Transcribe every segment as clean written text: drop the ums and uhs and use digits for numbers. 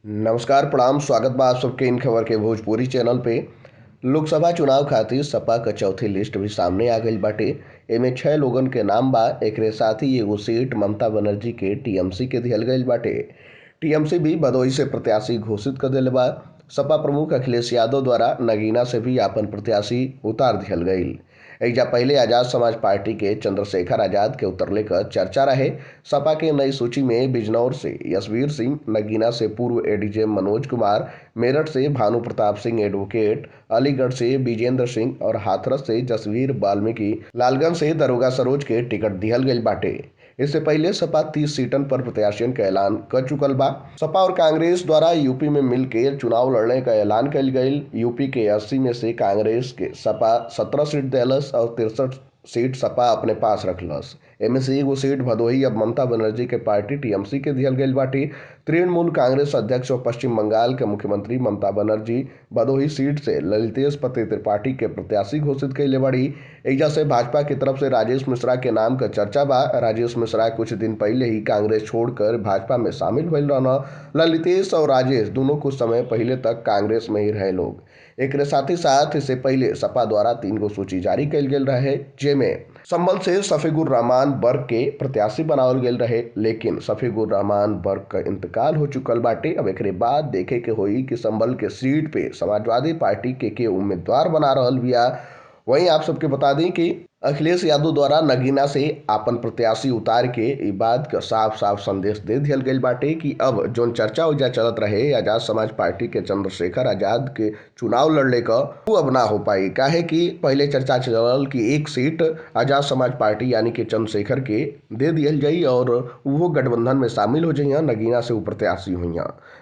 नमस्कार, प्रणाम, स्वागत बा आप सबके इन खबर के भोजपुरी चैनल पे। लोकसभा चुनाव खातिर सपा क चौथी लिस्ट भी सामने आ गईल बाटे। एमे 6 लोगन के नाम बा। एकरे साथ ही एगो सीट ममता बनर्जी के टीएमसी के दिहल गईल बाटे। टीएमसी भी भदोही से प्रत्याशी घोषित कर देले बा। सपा प्रमुख अखिलेश यादव द्वारा नगीना से भी आपन प्रत्याशी उतार दिहल गईल। एइजा पहले आजाद समाज पार्टी के चंद्रशेखर आजाद के उतरले क चर्चा रहे। सपा के नई सूची में बिजनौर से यशवीर सिंह, नगीना से पूर्व एडीजे मनोज कुमार, मेरठ से भानु प्रताप सिंह एडवोकेट, अलीगढ़ से विजेंद्र सिंह और हाथरस से जसवीर वाल्मीकि, लालगंज से दरोगा सरोज के टिकट दिहल गईल बाटे। इससे पहले सपा 30 सीटन पर प्रत्याशियन का ऐलान कर चुकल बा। सपा और कांग्रेस द्वारा यूपी में मिलके चुनाव लड़ने का ऐलान कल गईल। यूपी के 80 में से कांग्रेस के सपा 17 सीट देलस और 63 सीट सपा अपने पास रखलस। एमे से एगो सीट भदोही अब ममता बनर्जी के पार्टी टीएमसी के दिहल गईल बाटे। तृणमूल कांग्रेस अध्यक्ष और पश्चिम बंगाल के मुख्यमंत्री ममता बनर्जी भदोही सीट से ललितेश पति त्रिपाठी के प्रत्याशी घोषित कैले बाड़ी। एइजा से भाजपा की तरफ से राजेश मिश्रा के नाम का चर्चा बा। राजेश मिश्रा कुछ दिन पहले ही कांग्रेस छोड़कर भाजपा में शामिल भइल रहन। ललितेश और राजेश दोनों कुछ समय पहले तक कांग्रेस में ही रहे लोग। एकरे साथ ही साथ इससे पहले सपा द्वारा 3 गो सूची जारी कयल गेल रहे, जेमे संभल से शफीकुर रहमान बर्क के प्रत्याशी बनावल गेल रहे, लेकिन शफीकुर रहमान बर्क का इंतकाल हो चुकल बाटे। अब एकरे बाद देखे के होई कि संभल के सीट पे समाजवादी पार्टी के उम्मीदवार बना रहल बिया। वहीं आप सबके बता दें कि अखिलेश यादव द्वारा नगीना से आपन प्रत्याशी उतार के ई बात का साफ साफ संदेश दे दिहल गईल बाटे कि अब जोन चर्चा उजा चलत रहे आजाद समाज पार्टी के चंद्रशेखर आजाद के चुनाव लड़ने का, वो अब ना हो पाई। काहे कि पहले चर्चा चलल कि एक सीट आजाद समाज पार्टी यानी कि चंद्रशेखर के दे दिहल जाई और वो गठबंधन में शामिल हो जाइए, नगीना से वो प्रत्याशी हुई।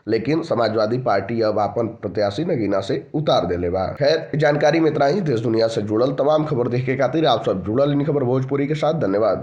लेकिन समाजवादी पार्टी अब अपन प्रत्याशी नगीना से उतार देले बा। खैर, जानकारी में इतना ही। देश दुनिया से जुड़ल तमाम खबर देखे खातिर आप सब जुड़ल इन खबर भोजपुरी के साथ। धन्यवाद।